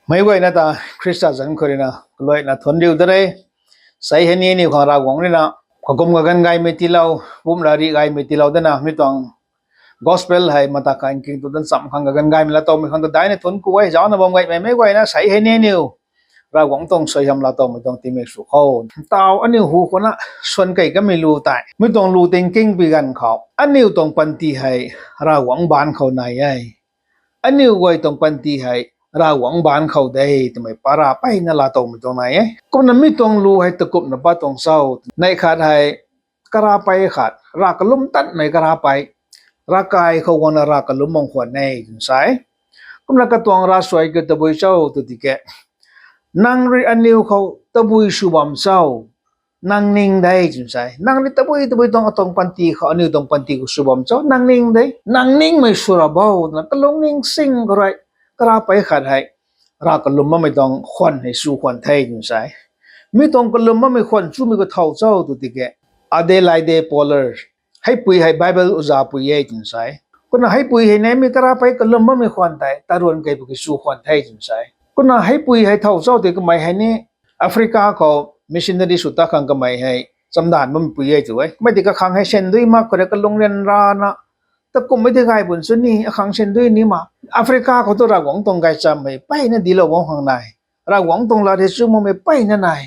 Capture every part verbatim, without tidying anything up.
Meic guayna ta Khrista zanc khou ruina kaluaina thuanc riu da re. Sei hei ni aniu khang Ravguangc ruina kakum kaganv gaymei tiilou, pumc rarih gaymei tiilou dana mi tuang gospel hei mata kha nking tu dan cham khang kaganv gaymei laatowmei khang ta daina thuanc ku e. Zaucna bam gaymei meic guayna, sei hei ni aniu Ravguangc tuang suaihiam laatowmei tuang tingmik sw khou, ntaw aniu hu khou na swan kei kamei lu tei, mi tuang lu tingkingpui ganv khou aniu tuang panty hei Ravguangc baanc khou nai e. Aniu guay tuang panty hei Ravguangc baanc khou de twmei para mpeyna laatowmei tuang nai e. Kumna mi tuang lu hei takumhna pat tuang cho? Neih khat hei karapei khat, rav kalum tatmei karapei, ravkai khou guangna rav kalum bam khwan e twna sa e. Kumna katuang ravsuai kiu tabui cho tw tiki, nang rui aniu khou tabui sw bam cho? Nang ning de twna sa e. Nang rui tabui tabui tuang atuang panty khou, aniu tuang panty khou sw bam cho? Nang ning de. Nang ningmei sw ra bo twna kalungning sing khou rui karapei khat hei rav kalum bammei tuang khwan hei sw khwan the twna sa e. Mi tuang kalum bammei khwan chumei khou thow cho tw tiki, Adelaide Pollard, heipui hei Bible uzapui e twna sa e. Kumna heipui hei ni mi karapei kalum bammei khwan tei taruan kei pw ki sw khwan the twna sa e. Kumna heipui hei thow cho tei kamei hei ni Africa khou missionary sw ta khang kamei hei chamdanv bammei pui e tw e. Kamei tei kakhang hei syan dui mak khou rui kalung ryanrana, takumhmei tei gay bun sw ni, akhang syan dui ni ma. Africa khou tu Ravguangc tuang gaychamv hei mpeyna dinclou bam khang nai. Ravguangc tuang lat hei chu makmei mpeyna nai.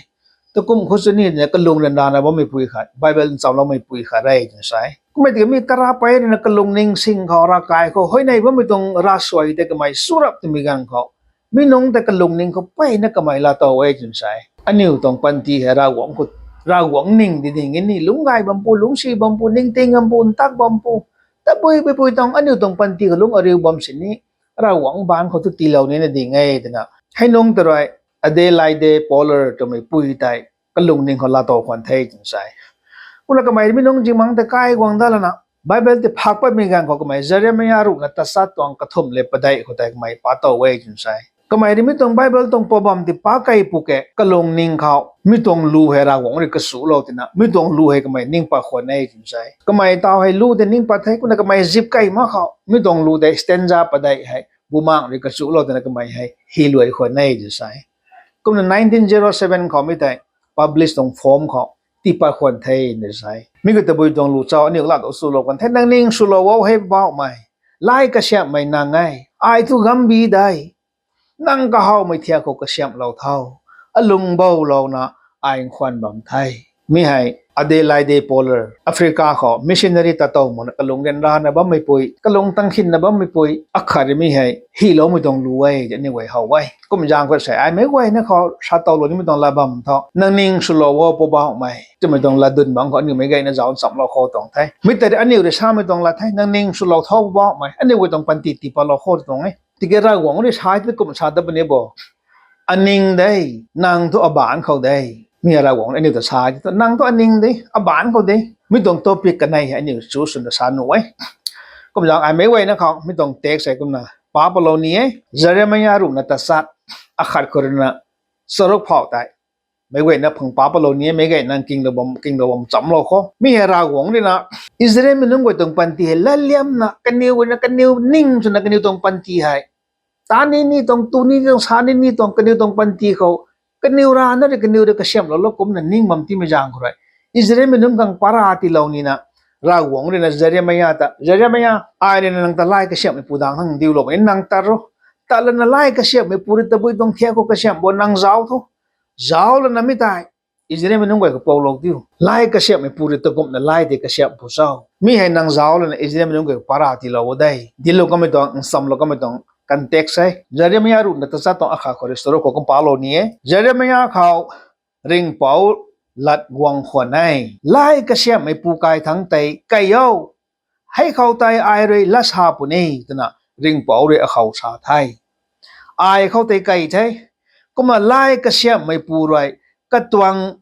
Takumh khou sw ni twna kalung ryanrana bammei pui khat, Bible nchamloumei pui khat re twna sa e. Kumna tiki mi karapei ruina kalungning sing khou, ravkai khou huayney bammei tuang ravsuai tei kamei sw rap twmei ganv khou, mi nungc tei kalungning khou mpeyna kamei laatow e twna sa e. Aniu tuang panty hei Ravguangc khou, Ravguangc ning di ding e ni, lungc gay bam pu, lungcsi bam pu, ningting bam pu, ntak bam pu, tabui pui pui tuang aniu tuang panty khou lungc ariu bam sini, Ravguangc baanc khou tu tiilou nina ding e twna hei nungc ta rui Adelaide Pollard twmei pui tei kalungning khou laatow khwan the twna sa e. Kumna kamei mi nungc zingbangc tei kai guang dat lana Bible tei phak patmei ganv khou kamei Jeremiah ruhna tachat tuang kathumh le padeih khou tei kamei pa tow e twna sa e. Kamei rui mi tuang Bible tuang pou bam tei pa kei pw ke kalungning khou mi tuang lu hei Ravguangc rui kachulou tina mi tuang lu hei kamei ning pat khwan e twna sa e. Kamei taw hei lu tei ning pat the, kumna kamei zip kei mak khou mi tuang lu tei stanza padeih hei bumaengc rui kachulou tina kamei hei hiluai khwan e twna sa e. Kumna nineteen zero seven khou mi tei publish tuang form khou tii pat khwan the twna sa e. Mi khou tabui tuang lu cho, aniu lat tu swlou kan the. Nang ning swlou o he Poubauhmei, lay kasiamhmei nang e. Ai thu gambi de. Nang kahawmei thiak khou kasiamhlou tho. Alung boulouna ai nkhwan bam the. Mi hei Adelaide Pollard, Africa khou missionary ta tow makna kalung ryanrana bammeipui, kalung tangkhinna bammeipui akhat rui mi hei hiloumei tuang lu e, aniu guay how e. Kum zaeng khou sei ai meic guayna khou sa towlou nimei tuang lat bam tho, nang ning swlou o Poubauhmei twmei tuang latdyn bangc khou aniu meic guayna zauc nchamlou khou tuang the. Mi tei aniu rui samei tuang lat the, nang ning swlou tho Poubauhmei, aniu guay tuang panty tii patlou khou tuang e. Tiki Ravguangc rui sa tei kum sa dat puni bo, aning de, nang thu abaanc khou de. Mi Ravguangc aniu ta sa tei tu nang thu aning de, abaanc khou de. Mi tuang topic kanei hei aniu chu swna sa nuh e. Kum zaeng ai meic guayna khou mi tuang text hei kumna pa patlou ni e. Jeremiah ruhna tachat akhat khou ruina charuk phou tei meic guayna phang pa patlou ni e, meic guayna kinglou bam, kinglou bam nchamlou khou. Mi hei Ravguangc ruina Israelmei nunc guay tuang panty hei latliamna kaniw guayna kaniw ning swna kaniw tuang panty hei ta ni ni tuang, tu ni tuang, sa ni ni tuang, kaniw tuang panty khou kaniw rana rui kaniw rui kasiamhlou lou kumna ning bam timei zaeng khou rui Israelmei nunc khang para tiilou nina Ravguangc ruina Jeremiah ta, Jeremiah, ai ruina nang ta lay kasiamhmeipu dang khang diulou e, nang tat ro. Tat lana lay kasiamhmeipu rui tabui tuang thiak khou kasiamh bo, nang zauc tho. Zauc lana mi tei Israelmei nunc guay khou poulou diu. Lay kasiamhmeipu rui takumhna lay tei kasiamh pu cho? Mi hei nang zauc lana Israelmei nunc guay khou para tiilou o de. Dinclou kamei tuang, nchamlou kamei tuang context e. Jeremiah ruhna tachat tuang akhat khou rui charuk khou kum palou ni e. Jeremiah khou ringhpouc lat guang khwan e. Lay kasiamhmeipu kai thangc tei kei o. Hei khou tei ai rui lat sa puni twna ringhpouc rui akhou sa the. Ai khou tei kei the. Kumna lay kasiamhmeipu rui katuang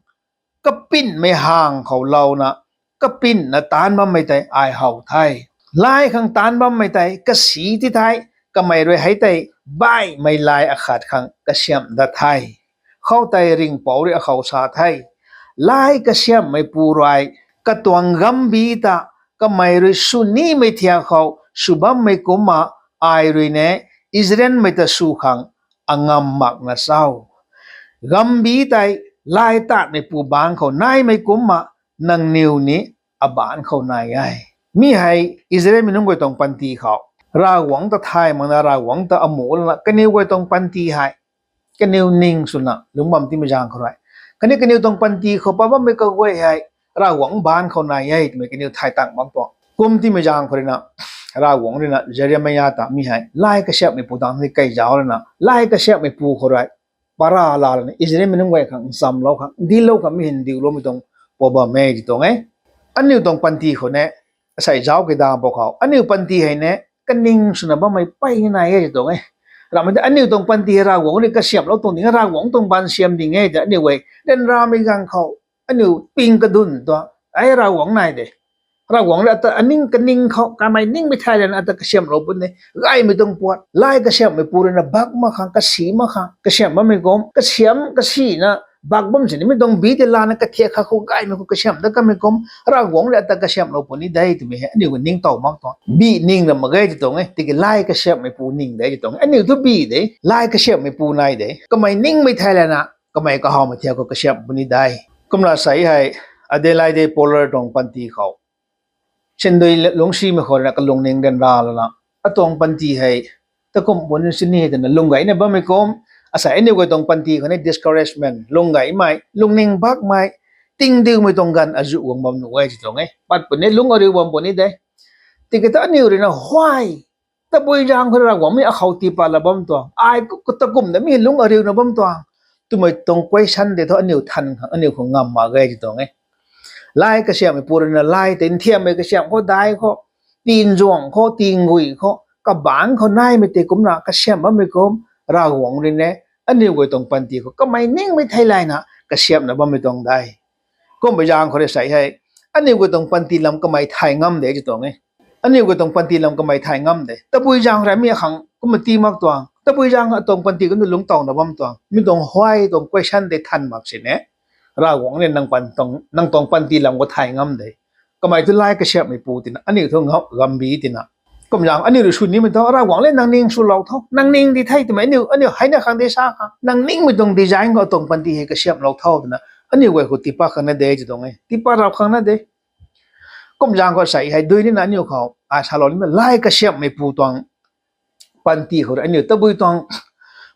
kapinmei hang khou louna kapinna taanc bammei tei ai how the. Lay khang taanc bammei tei kasi ti the. Kamei rui hei tei baihmei lay akhat khang kasiamh dat the. Khoutei ringhpouc rui akhou sa the, lay kasiamhmeipu rui katuang gambi ta kamei rui sw nimei thiak khou sw bammei kumna ai rui ni Israelmei ta sw khang angam makna chau. Gambi tei laitatmeipu baanc khou naimei kumcna nangniw ni abaanc khou nai e. Mi hei Israelmei nunc guay tuang panty khou Ravguangc ta thay makna Ravguangc ta amuh lana kaniw guay tuang panty hei kaniw ning swna lungc bam timei zaeng khou rui, khatni kaniw tuang panty khou pat bammei kaguay hei Ravguangc baanc khou nai e twmei kaniw thay tang bam tuang kum timei zaeng khou ruina Ravguangc ruina Jeremia ta mi hei lay kasiamhmeipu tang ni kei zauc lana lay kasiamhmeipu khou rui para laa lana Israelmei nunc guay khang nchamlou khang dilou khang mi hei ndiuloumei tuang pou bam e ti tuang e. Aniu tuang panty khou ne, asei zauc kei dang pou khou aniu panty hei ne kaning swna bammei pey ni nai e ti tuang e. Ramhmei ta aniu tuang panty hei Ravguangc rui kasiamhlou tuang ding e, Ravguangc tuang baansiam ding e ta aniu guay ryanramei ganv khou aniu ping kadun tuang e, Ravguangc nai de. Ravguangc rui ata aning kaning khou kamei ningmei thei lana ata kasiamhlou puni de. Gaymei tuang puat lay kasiamhmeipu ruina bak mak khang, kasi mak khang kasiamh bammei kum, kasiamh kasina bak bam sini mi tuang bi tei lana kathiak kha khou gaymei khou kasiamh dat kamei kum Ravguangc rui ata kasiamhlou puni de twmei hei aniu ningtow mak tuang. Bi ning ra mak ge ti tuang e, tiki lay kasiamhmeipu ning de ti tuang e. Aniu thu bi de, lay kasiamhmeipu nai de. Kamei ningmei thei lana kamei kahawmei thiak khou kasiamh puni de. Kumna sei hei Adelaide Pollard tuang panty khou sindui lungcsimei khou ruina kalungning ryanra lana atuang panty hei takum puni sini twna lunggeina bammei kum, asei aniu guay tuang panty khou ni discouragement, lunggeimei, lungning bakmei, tingdiumei tuang ganv azuh guang bam nuh e ti tuang e. Pat puni lungc ariu bam puni de. Tiki ta aniu ruina huay tabui zaeng khou Ravguangc mi akhou tiipat la bam tuang, ai takumna mi lungc ariuna bam tuang twmei tuang question tei thu aniu than khang aniu khou ngam mak ge ti tuang e. Lay kasiamhmeipu ruina lay tei nthiammei kasiamh khou dai khou, tinzuang khou, tinggui khou, kabaanc khou naimei tei kumna kasiamh bammei kum Ravguangc rui ne aniu guay tuang panty khou kamei ningmei thei layna kasiamhna bammei tuang de. Kumbei zaeng khou rui sei hei aniu guay tuang panty lam kamei thay ngam de ti tuang e. Aniu guay tuang panty lam kamei thay ngam de. Tabui zaeng rui mi akhang kumna tii mak tuang, tabui zaeng atuang panty kumna lungctowna bam tuang, mi tuang huay tuang question tei than mak sini Ravguangc rui nang tuang panty lam khou thay ngam de. Kamei thu lay kasiamhmeipu tina aniu thu gambi tina, kum zaeng aniu rui sw nimei thu Ravguangc le nang ning swlou tho, nang ning di the twmei aniu aniu heina khang de sa khang nang ningmei tuang design khou atuang panty hei kasiamhlou tho twna aniu guay khou tiipat khang na de ti tuang e, tiipat rap khang na de. Kum zaeng khou sei hei dui nina aniu khou ai salou nimei lay kasiamhmeipu tuang panty khou rui aniu tabui tuang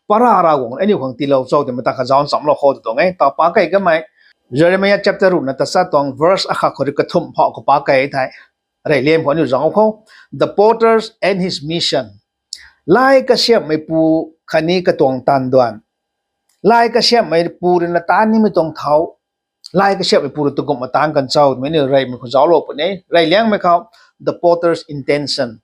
para Ravguangc aniu khang tiilou cho twmei ta kha zauc nchamlou khou ti tuang e. Taw pa kei kamei Jeremiah chapter ruhna tachat tuang verse akhat khou rui kathumh phou khou pa kei thei, reyliam khou aniu zauc khou, the potter and his mission, lay kasiamhmeipu khatni katuang taanv duan, lay kasiamhmeipu ruina taanv nimei tuang thau, lay kasiamhmeipu rui takumhna taanv kan cho twmei aniu reymei khou zauclou puni. Reyliangmei khou the potter's intention,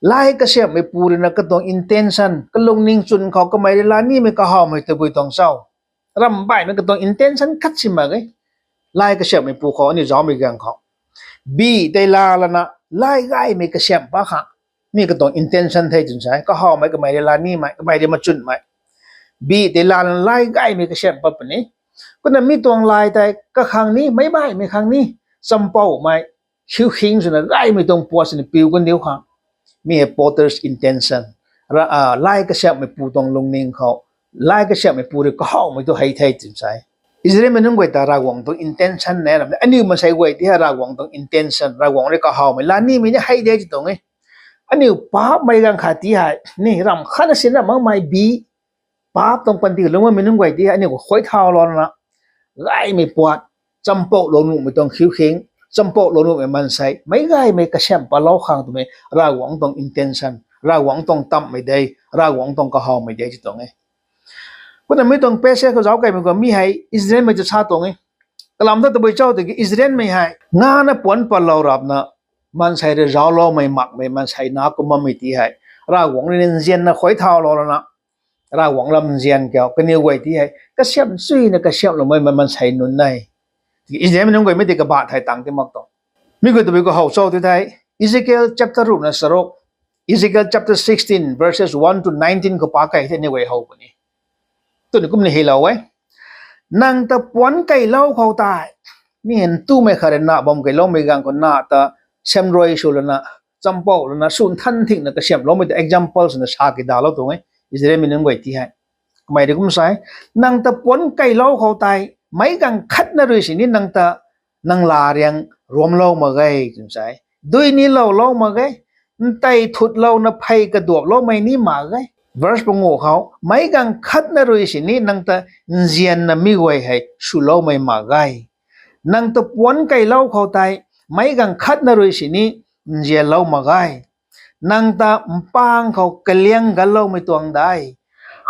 lay kasiamhmeipu ruina katuang intention, kalungning chwn khou kamei rui laa nimei kahawmei tabui tuang cho, ramh baihmei katuang intention khat si mak e. Lay kasiamhmeipu khou aniu zaucmei ganv khou bi tei laa lana lay gaymei kasiamh pat khang mi katuang intention the twna sa e. Kahawmei, kamei rui laa nimei, kamei rui machwnmei, bi tei laa lana lay gaymei kasiamh pat puni. Kumna mi tuang lay tei kakhang ni meic baihmei khang ni, champoumei, khiukhing swna gaymei tuang puat swna piu kandiu khang, mi hei potter's intention, lay kasiamhmeipu tuang lungning khou lay kasiamhmeipu rui kahawmei tu hei the twna sa e. Israelmei nunc guay ta Ravguangc tuang intention ne ramh de. Aniu maansei guay ti hei Ravguangc tuang intention, Ravguangc rui kahawmei laa nimei ni hei de ti tuang e. Aniu paapmei ganv khat ti hei ni ramh khatna sinna makmei bi, paap tuang panty lungc bammei nunc guay ti hei aniu khou khuay thaulouna gaymei puat, champoulou nuhmei tuang khiukhing, champoulou nuhmei maansei, meic gaymei kasiamh patlou khang twmei Ravguangc tuang intention, Ravguangc tuang tamhmei de, Ravguangc tuang kahawmei de ti tuang e. Kumna mi tuang passage khou zauc kaimei khou mi hei Israelmei ta sa tuang e. Kalam thu tabui cho tiki Israelmei hei ngana puanc patlou rapna maansei rui zaucloumei makmei maansei na kum bammei ti hei Ravguangc rui nzianna khuay thaulouna Ravguangc lam nzian kiu kaniw guay ti hei kasiamh chuyna kasiamhloumei maansei nunc e. Tiki Israelmei nunc guay mi tei kabah thei tang ti mak tuang. Mi khou tabui khou how cho ti thei, Ezekiel chapter ruhna charuk, Ezekiel chapter sixteen verses one to nineteen khou pa kei the aniu guay how puni. Tuni kumna hylou e. Nang ta puanc keylou khou tei, mi hei ntumei khat rui na bam keyloumei ganv khou na ta siamruai sw lana, champou lana, sw nthan thingna kasiamhloumei ta example swna sa kei dalou tuang e, Israelmei nunc guay ti hei. Mei rui kum sa e, nang ta puanc keylou khou tei meic ganv khatna rui sini nang ta nang laa riang ruamlou mak ge twna sa e. Dui ni loulou mak ge, ntei thutlouna phey kaduaploumei ni mak ge. Verse panguh khou, meic ganv khatna rui sini nang ta nzianna mi guay hei swloumei mak ge. Nang ta puanc keylou khou tei meic ganv khatna rui sini nzianlou mak ge. Nang ta mpang khou kaliang ganloumei tuang de.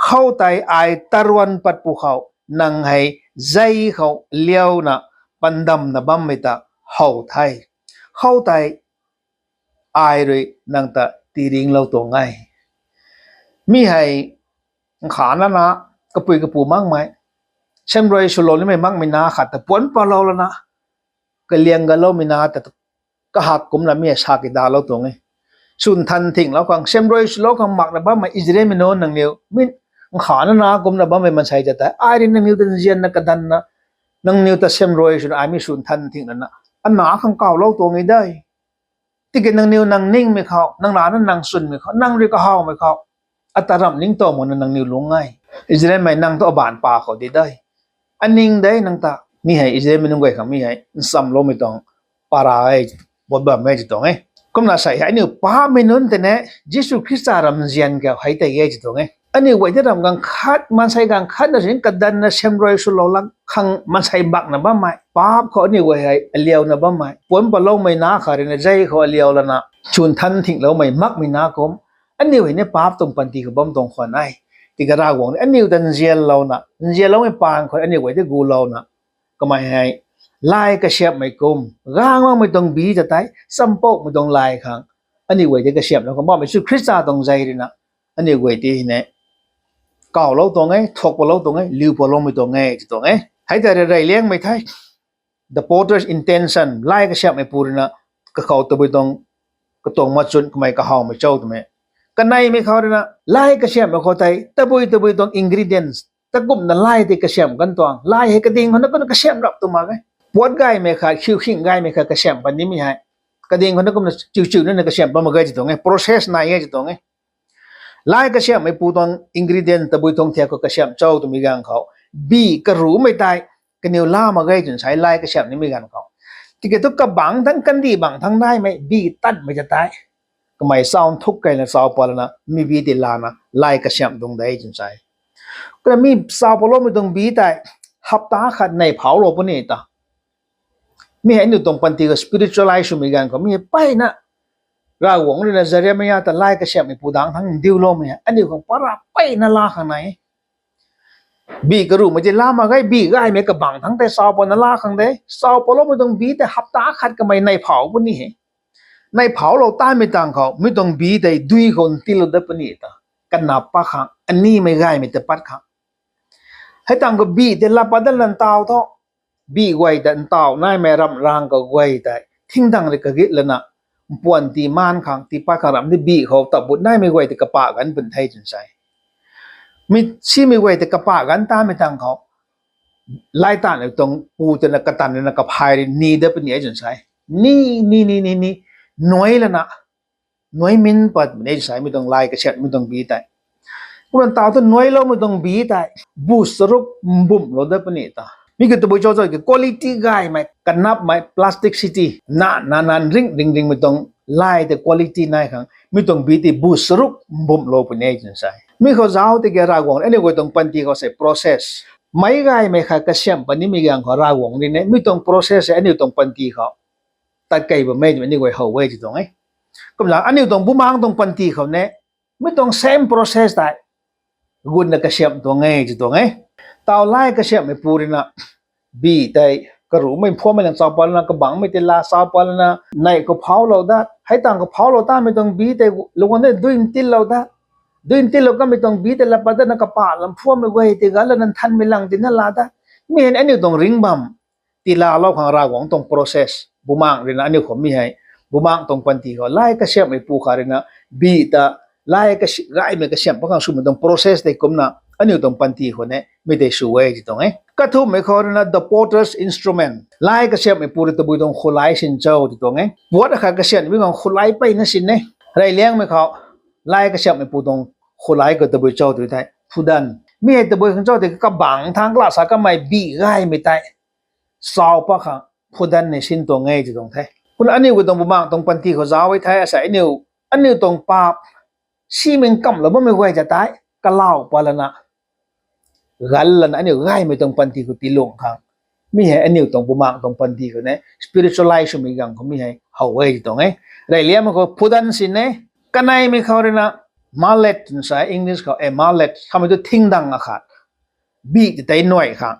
Khoutei ai taruan pat pwkhou nang hei zei khou liauna pandamna bammei ta how the. Khoutei ai rui nang ta tiiringlou tuang e. Mi hei nkhavna na, kapui kapu makmei, semrui swlou nimei makmei na khat ta puanc palou lana, kaliang ganloumei na ta kahak kumcna mi hei sa kidalou tuang e. Swn than thinglou khang, semrui swlou khang makna bammei Israelmei nunc nangniw, mi nkhavna na kumcna bammei maansei ta tei, ai rui nangniw ta nzianna kadanna, nangniw ta semrui swna ai mi swn than thing lana, ana khang kawlou tuang e de. Tiki nangniw nang ningmei khou, nang lana nang swnmei khou, nang rui kahawmei khou, ata ramh ningtow makna nangniw lungc e. Israelmei nang tu abaanc pa khou di de. Aning de nang ta. Mi hei Israelmei nunc guay khang mi hei nchamloumei tuang para e, bot bam e ti tuang e. Kumna sei hei aniu paapcmei nunc tei ne, Jisu Khrista ramzian kau hei tei e ti tuang e. Aniu guay tei ramh ganv khat, maansei ganv khatna sin kadanna semrui swlou lak khang maansei bakna bammei, paap khou aniu guay hei aliauna bammei, puanc paloumei na khat rui na zei khou aliau lana, swn than thingloumei makmei na kum, aniu hei ni paap tuang panty khou bam tuang khwan e. Tiki Ravguangc ni aniu ta nzianlouna, nzianloumei paan khou aniu guay tei gulouna, kamei hei lay kasiamhmei kum, gangloumei tuang bi ta tei, champoumei tuang lay khang, aniu guay tei kasiamhlou khang bammei Jisu Khrista tuang zei rui na, aniu guay tei hei ne, kawlou tuang e, thuak palou tuang e, liu paloumei tuang e ti tuang e. Hei tei rui reyliangmei the. The potter's intention, lay kasiamhmei pu rui na, kakhou tabui tuang, katuang machun kamei kahawmei cho twmei. Kaneimei khou rui na, lay kasiamhmei khou tei tabui tabui tuang ingredients, takumna lay tei kasiamh kan tuang, lay hei kading khou na kumna kasiamh rap tu mak e. Puat gaymei khat, khiu khing gaymei khat kasiamh pan nimei hei, kading khou na kumna chiu chiu nana kasiamh pan mak ge ti tuang e, process nai e ti tuang e. Lay kasiamhmei pu tuang ingredient tabui tuang thiak khou kasiamh cho twmei ganv khou, bi karumei tei, kaniw la mak ge twna sa e lay kasiamh nimei ganv khou. Tiki thu kabangc thangc, kandih bangc thangc naimei bi tanmei ta tei, kamei chau nthuk keyna chau pat lana mi bi tei lana lay kasiamh tuang de twna sa e. Kumna mi chau paloumei tuang bi tei, hapta khat neih phoulou puni ta. Mi hei aniu tuang panty khou spiritualize swmei ganv khou mi hei mpeyna, Ravguangc rui na Jeremia ta lay kasiamhmei pu dang thangc ndiuloumei hei aniu khang para mpeyna la khang nai e. Bi karumei tei la mak ge, bi gaymei kabangc thangc tei chau patna la khang de. Chau paloumei tuang bi tei hapta khat kamei neih phou puni he. Neih phoulou tanmei tang khou mi tuang bi tei dui khou ntiilou dat puni ta, kanap pat khang, animei gaymei ta pat khang. Hei tang khou bi tei laa pat dat lan ntaw thu, bi guay ta ntaw naimei ramh rang khou guay tei thingdang rui kagit lana, mpuan tii maan khang, tii pat khang ramh di bi khou tabut naimei guay tei kapak ganc pun the twna sa e. Mi simei guay tei kapak ganc tanmei tang khou, lay tanmei tuang pu tei na katan rui na kaphay rui ni dat puni e twna sa e. Ni, ni, ni, ni, ni, nuai lana, nuai min pat puni e twna sa e, mi tuang lay kasiamhmei tuang bi tei. Kumna ntaw thu nuailoumei tuang bi tei, bu charuk mbumhlou dat puni ta. Mi ki tabui cho cho ki quality gaymei, kanapmei, plasticity, na, na, na, ring, ring, ringmei tuang lay tei quality nai khang, mi tuang bi tei bu charuk mbumhlou puni e twna sa e. Mi khou zauc tiki Ravguangc aniu guay tuang panty khou sei process, meic gaymei khat kasiamh pat nimei ganv khou Ravguangc rui ne, mi tuang process sei aniu tuang panty khou tat key bammei twmei aniu guay how e ti tuang e. Kumna aniu tuang bumaengc tuang panty khou ne, mi tuang same process tei gunna kasiamh tuang e ti tuang e. Ntaw lay kasiamhmei pu rui na, bi tei karumei mphuammei lang chau pat lana, kabangcmei tei laa chau pat lana, neih khou phouclou dat, hei tang khou phouclou tanmei tuang bi tei lung guang de dui ntiilou dat, dui ntiilou kanmei tuang bi tei laa pat datna kapak lam mphuammei guay tei gat lana nthanmei lang tina laa dat. Mi hei aniu tuang ringh bam, tiilalou khang Ravguangc tuang process, bumaengc rui na aniu khou mi hei, bumaengc tuang panty khou lay kasiamhmei pu khat rui na, bi ta lay kasi-, gaymei kasiamh pat khang swmei tuang process tei kumna aniu tuang panty khou ne mi tei sw e ti tuang e. Kathumhmei khou rui na the potter's instrument, lay kasiamhmei pu rui tabui tuang khulai sin cho ti tuang e. Puat khat kasiamhmei khang khulai mpeyna sin e. Reyliangmei khou, lay kasiamhmei pu tuang khulai khou tabui cho tw thei, phudan. Mi hei tabui khang cho tiki kabang thangc kala sa kamei bih gaymei tei chau pat khang phudan ni sin tuang e ti tuang the. Kumna aniu guay tuang bumaeng tuang panty khou zauc e the, asei aniu, aniu tuang paap simei nkamlou bammei guay ta tei kalau pat lana, gan lana aniu gaymei tuang panty khou tiilung khang, mi hei aniu tuang bumaeng tuang panty khou ne spiritualize swmei ganv khou mi hei how e ti tuang e. Reyliammei khou phudan sin e. Kaneimei khou ruina mullet twna sa e, English khou e mullet kamei tu thingdang akhat, bih ta tei nuai khang.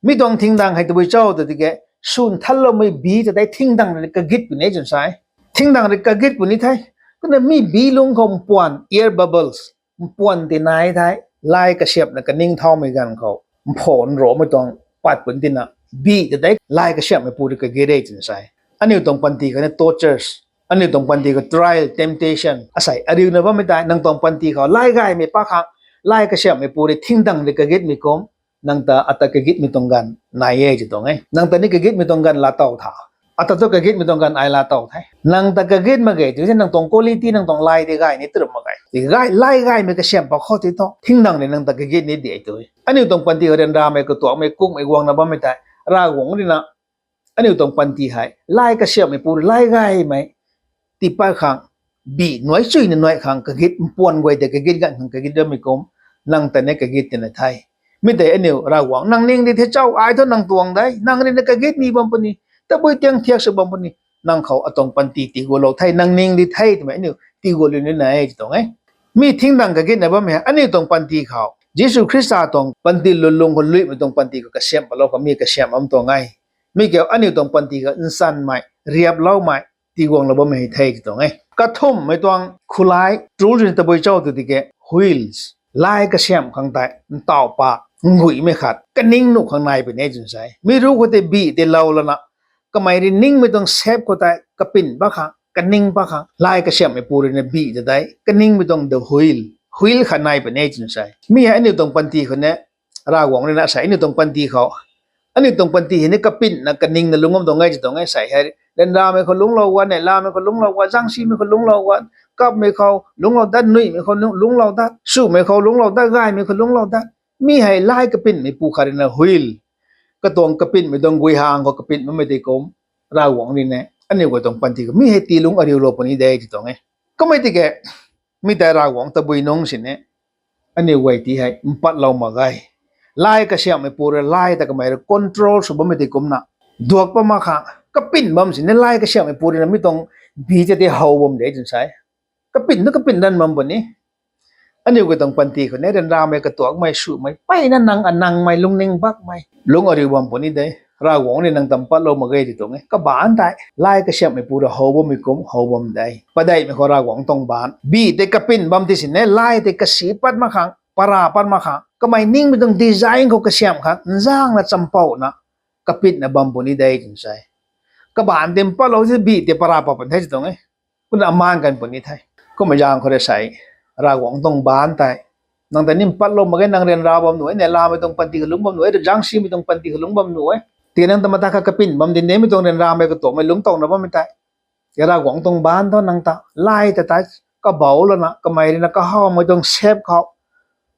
Mi tuang thingdang hei tabui cho tw tiki, swn thanloumei bih ta tei thingdang rui kagit puni twna sa e. Thingdang rui kagit puni the. Kumna mi bih lungc khou mpuan, air bubbles, mpuan ti nai the. Lay kasiamhna kaning thaumei ganv khou mphan romei tuang pat puni tina, bih ta tei lay kasiamhmeipu rui kagit e twna sa e. Aniu tuang panty khou ni tortures, aniu tuang panty khou trial, temptation, asei ariuna bammei tei nang tuang panty khou lay gaymei pat khang, lay kasiamhmeipu rui thingdang rui kagitmei kum, nang ta ata kagitmei tuang ganv nai e ti tuang e. Nang ta ni kagitmei tuang ganv laatow tha. Ata thu kagitmei tuang ganv ai laatow the. Nang ta kagit mak ge tw the, nang tuang quality, nang tuang lay tei gay ni twrup mak ge. Ti gay, lay gaymei kasiamh pat khou ti thu thingdang rui nang ta kagit ni di e tw e. Aniu tuang panty khou ryanramei, katuakmei, kukmei guangna bammei tei Ravguangc ruina aniu tuang panty hei lay kasiamhmeipu rui lay gaymei tiipat khang, bih nuai chuyna nuai khang kagit, mpuan guay tei kagit ganv khang kagit bammei kum, nang ta ni kagit tina the. Mi tei aniu Ravguangc, nang ning di the cho, ai thu nang tuang de, nang ruina kagit ni bam puni, tabui tiang thiak sw bam puni, nang khou atuang panty tiigualou the, nang ning di the twmei aniu tiigualou nina e ti tuang e. Mi thingdang kagitna bammei hei aniu tuang panty khou Jisu Khrista tuang panty lwnlung khou luimei tuang panty khou kasiamh patlou khou mi kasiamh bam tuang e. Mi kiu aniu tuang panty khou nchanmei, riaploumei, tiiguanglou bammei hei the ti tuang e. Kathumhmei tuang khulai tool rui tabui cho tw tiki, wheels, lay kasiamh khang tei ntauh pa, nguihmei khat kaning nuh khang nai puni e twna sa e. Mi ruc khou tei bih tei lou lana, kamei rui ningmei tuang shape khou tei kapin pat khang, kaning pat khang, lay kasiamhmeipu ruina bih ta tei kaningmei tuang the wheel, wheel khat nai puni e twna sa e. Mi hei aniu tuang panty khou ni Ravguangc ruina asei aniu tuang panty khou, aniu tuang panty hei ni kapinna kaningna lungc bam tuang e ti tuang e. Asei hei ryanramei khou lungclou guan, neihlamei khou lungclou guan, zaengsimei khou lungclou guan, kapmei khou lungclou dat, nuihmei khou lungclou dat, swmei khou lungclou dat, gaymei khou lungclou dat. Mi hei lay kapinmeipu khat ruina wheel, katuang kapinmei tuang guihang khou kapin bammei tei kum, Ravguangc ruina aniu guay tuang panty khou mi hei tiilungc ariulou puni de ti tuang e. Kummei tiki, mi tei Ravguangc tabui nungc sini aniu guay ti hei mpatlou mak ge. Lay kasiamhmeipu rui lay ta kamei rui control sw bammei tei kumna, duak pat mak khang kapin bam sini lay kasiamhmeipu ruina mi tuang bih ta tei how bam de twna sa e. Kapin tu kapin dan bam puni. Aniu guay tuang panty khou ni ryanramei, katuakmei, swmei, mpeyna nang anangmei, lungning bakmei, lungc ariu bam puni de. Ravguangc rui nang ta mpatlou mak ge ti tuang e. Kabaanc tei lay kasiamhmeipu rui how bammei kum how bam de. Padeihmei khou Ravguangc tuang baanc, bih tei kapin bam ti sini lay tei kasi pat mak khang, para pat mak khang, kamei ningmei tuang design khou kasiamh khang nzangna champouna kapinna bam puni de twna sa e. Kabaanc tei mpatlou ti bih tei para pat puni the ti tuang e. Kumna amaan kan puni the. Kummei zaeng khou rui asei Ravguangc tuang baanc tei nang ta ni mpatlou mak ge, nang ryanra bam nuh e, neihlamei tuang panty khou lungc bam nuh e, zaengsimei tuang panty khou lungc bam nuh e. Tiki nang ta mata khat kapin bam di, neihmei tuang ryanramei, katuakmei lungc towna bammei tei, Ravguangc tuang baanc thu nang ta lay ta tei kabou lana kamei ruina kahawmei tuang shape khou,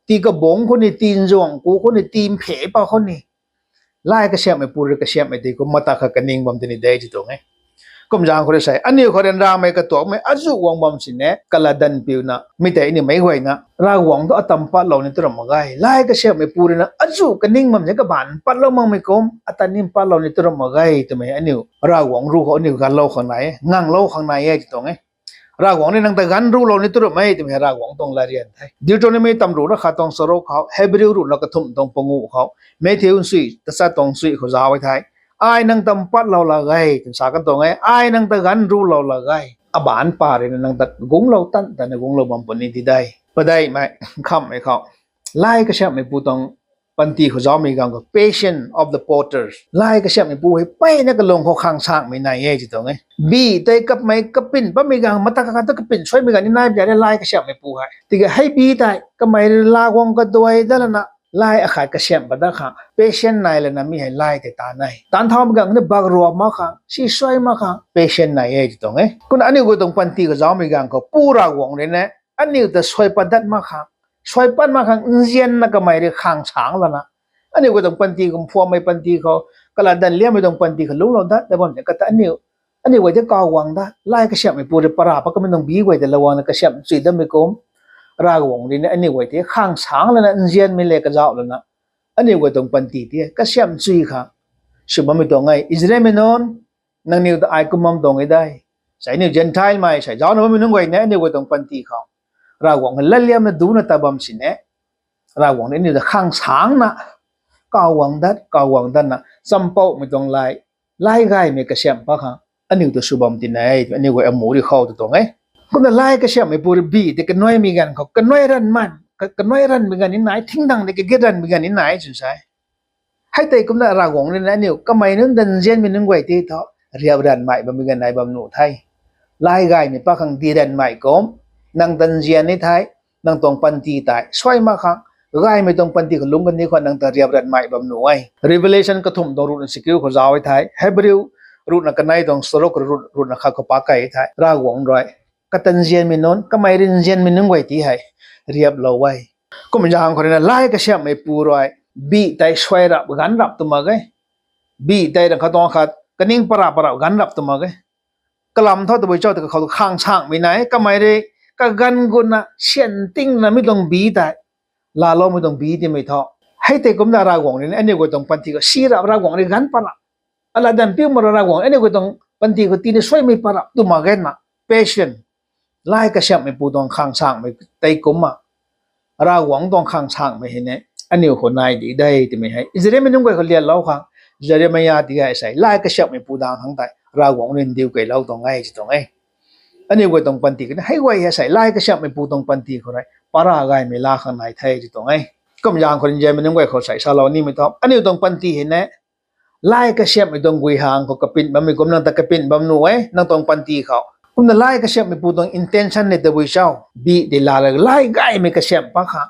tii kabungc khou ni, tii nzuang ku khou ni, tii mphe pa khou ni, lay kasiamhmeipu rui kasiamhmei tei kum mata khat kaning bam tini de ti tuang e. Kum zaeng khou rui asei aniu khou ryanramei, katuakmei azuh guang bam sini kalatdanv piuna mi tei aniu meic guayna Ravguangc thu ata mpatlou ni twrup mak ge. Lay kasiamhmeipu ruina azuh kaning bam sini kabaanc mpatlou makmei kum ata ni mpatlou ni twrup mak ge twmei aniu Ravguangc ruc khou aniu ganlou khang nai e, nganglou khang nai e ti tuang e. Ravguangc rui nang ta ganv ruclou ni twrup mak e twmei Ravguangc tuang latryan the. Deuteronomy tamruhna khat tuang charuk khou, Hebrew ruhna kathumh tuang panguh khou, Matthew nchui tachat tuang nchui khou zauc e the. Ai nang ta mpatlou lak ge twna sa kan tuang e. Ai nang ta ganv ruclou lak ge. Abaanc pa ruina nang ta gunglou tan tana gunglou bam puni di de. Padeihmei, nkhamhmei khou, lay kasiamhmeipu tuang panty khou zaucmei ganv khou, patience of the potters, lay kasiamhmeipu hei mpeyna kalung khou khang sangmei nai e ti tuang e. Bih tei kapmei kapin bammei ganv, mata khat tu kapin suaimei ganv ni nai puni de lay kasiamhmeipu hei. Tiki hei bih tei kamei rui laa guang kaduai dat lana lay akhat kasiamh pat dat khang patient nai lana mi hei lay tei taanv e. Taanv thaumei ganv ni bakruap mak khang, si suai mak khang patient nai e ti tuang e. Kumna aniu guay tuang panty khou zaucmei ganv khou Pu Ravguangc rui ni aniu ta suai pat dat mak khang, suai pat mak khang nzianna kamei rui khang sang lana, aniu guay tuang panty khou, mphuammei panty khou, kalat danv liammei tuang panty khou lungclou dat ta bam de kata aniu, aniu guay tei kaw guang dat, lay kasiamhmei pu rui para pat kamei tuang bi guay tei lou guangna kasiamh chui datmei kum, Ravguangc rui ni aniu guay tei khang sang lana nzianmei le kazauh lana, aniu guay tuang panty tei kasiamh chui khang sw bammei tuang e. Israelmei nunc, nangniw ta ai kum bam tuang e de. Sei aniu Gentile mei sei zaucna bammei nunc guay ni aniu guay tuang panty khou Ravguangc hei latliamna ducna ta bam sini, Ravguangc ni aniu ta khang sangna kaw guang dat, kaw guang datna champouhmei tuang lay, lay gaymei kasiamh pat khang aniu ta sw bam tina e, aniu guay amu rui khou ta tuang e. Kumna lay kasiamhmei pu rui bi tei kanuaimei ganv khou, kanuai ranv man, ka- kanuai ranvmei ganv ni nai, thingdang tei kagit ranvmei ganv ni nai sw sa e. Hei tei kumna Ravguangc rui na aniu kamei nunc ta nzianmei nunc guay tei thu riap ranvmei bammei ganv nai bam nuh the. Lay gaymei pat khang di ranvmei kum, nang ta nzian ni the, nang tuang panty tei suai mak khang, gaymei tuang panty khou lungc kani khou nang ta riap ranvmei bam nuh e. Revelation kathumh tuang ruhna sikiu khou zauc e the, Hebrew ruhna kanei tuang charuk ruhna khat khou pac key the, Ravguangc rui kata nzianmei nunc, kamei rui nzianmei nunc guay tei hei riaplou e. Kum zaeng khou rui na lay kasiamhmei pu rui bi tei suai rap ganv rap tw mak e. Bi tei rang khat tuang khat kaning parap parap ganv rap tw mak e. Kalam thu tabui cho ta kakhou khang sangmei nai, kamei rui kaganv gutna syan tingna mi tuang bi tei laaloumei tuang bi timei thu. Hei tei kumna Ravguangc rui ni aniu guay tuang panty khou si rap, Ravguangc rui ganv parap, alat danv piu mak ra Ravguangc aniu guay tuang panty khou tina suaimei parap tw mak e na, passion. Lay kasiamhmei pu tuang khang sangmei tei kumna Ravguangc tuang khang sangmei hei ni aniu khou nai di de twmei hei Israelmei nunc guay khou lianlou khang, Jeremiah ti hei sei lay kasiamhmei pu dang khang tei Ravguangc rui ndiu keylou tuang e ti tuang e. Aniu guay tuang panty khou ni hei guay hei sei lay kasiamhmei pu tuang panty khou rui para gaymei laa khang nai the ti tuang e. Kum zaeng khou rui Nzianmei nunc guay khou sei salou nimei thu, aniu tuang panty hei ni lay kasiamhmei tuang guihang khou kapin bammei kum nang ta kapin bam nuh e, nang tuang panty khou. Kumna lay kasiamhmei pu tuang intention ni tabui cho, bi tei laa la lay gaymei kasiamh pat khang,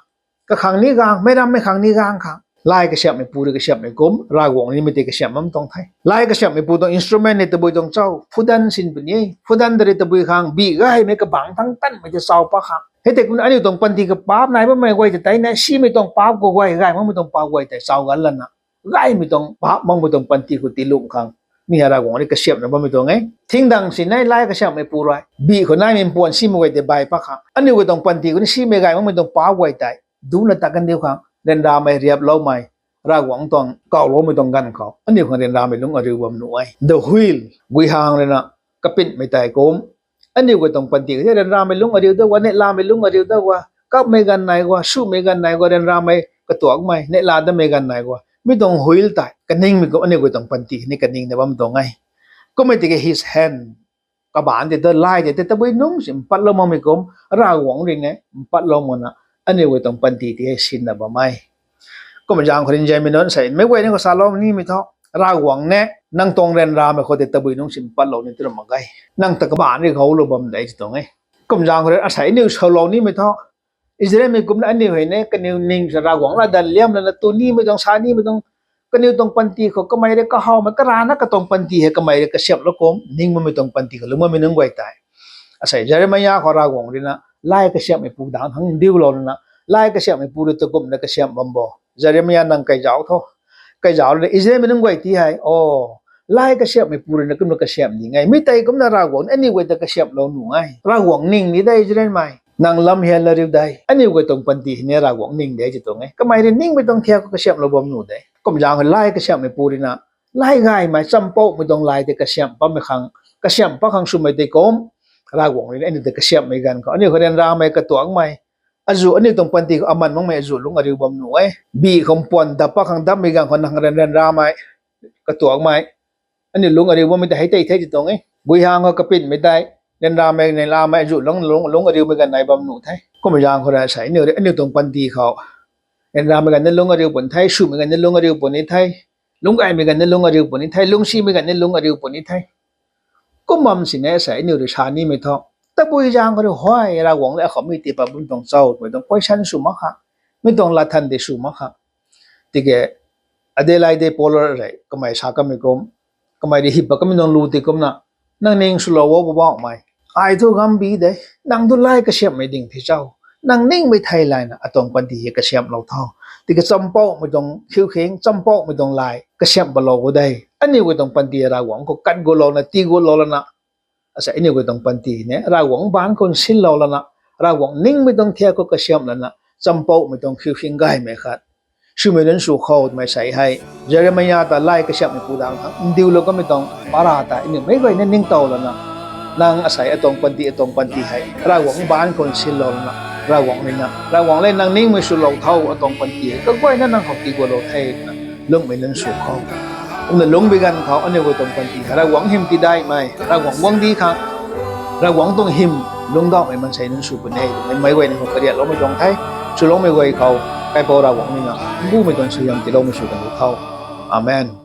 kakhang ni gang, meic rammei khang ni gang khang lay kasiamhmei pu rui kasiamhmei kum, Ravguangc nimei tei kasiamh bam tuang the. Lay kasiamhmei pu tuang instrument ni tabui tuang cho, phudan sin puni e, phudan ta rui tabui khang bi gaymei kabangc thangc tanmei tei chau pat khang. Hei tei kumna aniu tuang panty khou paap nai bammei guay tei tei na simei tuang paap khou guay, gay makmei tuang paap guay tei chau gan lana gaymei tuang paap makmei tuang panty khou tiilung khang mi hei Ravguangc rui kasiamhna bammei tuang e. Thingdang si ni lay kasiamhmei pu rui bi khou naimei mpuan simei guay tei bay pat khang, aniu guay tuang panty khou ni simei gay makmei tuang paap guay tei ducna tat kandiu khang ryanramei riaploumei, Ravguangc tuang kawloumei tuang ganv khou aniu khang ryanramei lungc ariu bam nuh e. The wheel, guihang rui na kapinmei tei kum, aniu guay tuang panty khou tei ryanramei lungc ariu dat gua, neihlamei lungc ariu dat gua, kapmei ganv nai gua, sumei ganv nai gua, ryanramei katuakmei neihla datmei ganv nai gua, mi tuang wheel tei kaningmei kum aniu guay tuang panty ni kaningna bam tuang e. Kummei tiki his hand, kabangc tei ta lay tei tei tabui nungc si mpatlou makmei kum, Ravguangc rui ni mpatlou makna aniu guay tuang panty tei hei sinna bam e. Kum zaeng khou rui Nzianmei nunc sei meic guay ni khou salou nimei thu, Ravguangc ni nang tuang ryanramei khou tei tabui nungc si mpatlou ni tu ra mak ge. Nang ta kabangc rui ghoulou bam de ti tuang e. Kum zaeng khou rui asei aniu salou nimei thu, Israelmei kumna aniu hei ni kaniw ning sa Ravguangc lat dan liam lana tu nimei tuang sa nimei tuang, kaniw tuang panty khou kamei rui kahawmei karana katuang panty hei kamei rui kasiamhlou kum ning bammei tuang panty khou lungc bammei nunc guay tei, asei Jeremiah khou Ravguangc rui na lay kasiamhmei pu dang thangc diulou lana, lay kasiamhmei pu rui ta kumna kasiamh bam bo, Jeremiah nang kaizauc tho, kaizauc lana Israelmei nunc guay tei hei o, lay kasiamhmei pu rui na kumna kasiamh ding e, mi tei kumna Ravguangc aniu guay ta kasiamhlou nuh e. Ravguangc ning ni de Israelmei, nang lam hian la riu de, aniu guay tuang panty hei ni Ravguangc ning de ti tuang e. Kamei rui ningmei tuang thiak khou kasiamhlou bam nuh de. Kum zaeng khou lay kasiamhmei pu rui na lay gaymei champouhmei tuang lay tei kasiamh patmei khang, kasiamh pat khang swmei tei kum, Ravguangc rui na aniu tei kasiamhmei ganv khou aniu khou ryanramei katuakmei, azuh aniu tuang panty khou aman makmei azuh lungc ariu bam nuh e. Bi khou mpuan dap pat khang dapmei ganv khou nang ryan ryanramei katuakmei, aniu lungc ariu bammei tei hei tei the ti tuang e. Guihang khou kapinmei tei ryanramei neihlamei azuh lungc, lungc, lungc ariumei ganv nai bam nuh the. Kummei zaeng khou rui asei aniu rui aniu tuang panty khou ryanramei ganv ni lungc ariu puni the, swmei ganv ni lungc ariu puni the, lungcgaymei ganv ni lungc ariu puni the, lungcsimei ganv ni lungc ariu puni the. Kum bam sini asei aniu rui sa nimei thu, tabui zaeng khou rui huay Ravguangc le akhou mi tiipat bam tuang cho twmei tuang question sw mak kha, mi tuang latthan tei sw mak kha. Tiki, adei lai de Paul rui kamei sa kamei kum, kamei rui hip pat kamei tuang lu tei kumna, nang ning swlou o Poubauhmei, ai thu gambi de, nang thu lay kasiamhmei ding the cho, nang ningmei thei layna atuang panty hei kasiamhlou tho. Tiki champoumei tuang khiukhing, champoumei tuang lay kasiamh palou gu de. Aniu guay tuang panty Ravguangc khou kat gulou lana, tii gulou lana, asei aniu guay tuang panty ne Ravguangc baanc khou nsinlou lana, Ravguangc ningmei tuang thiak khou kasiamh lana, champoumei tuang khiukhing gaymei khat swmei nunc sw khou twmei sei hei, Jeremia ta lay kasiamhmei pu dang khang ndiulou kamei tuang para ta aniu meic guayna ningtow lana, nang asei atuang panty, atuang panty hei Ravguangc baanc khou nsinlou lana, Ravguangc rui na, Ravguangc le nang ningmei swlou tho, atuang panty hei kaguayna nang khou tii gulou the twna lungmei nunc sw khou, kumna lungcbi ganv khou aniu guay tuang panty hei Ravguangc hym tidaihmei, Ravguangc guangcdic khang, Ravguangc tuang hym lungcdauhmei maansei nunc sw puni e twmei meic guayna khou kariatloumei tuang the. Swloumei guay khou Kaipouc Ravguangc rui na mbumei tuang suaihiam tiiloumei sw kan di tho. Amen.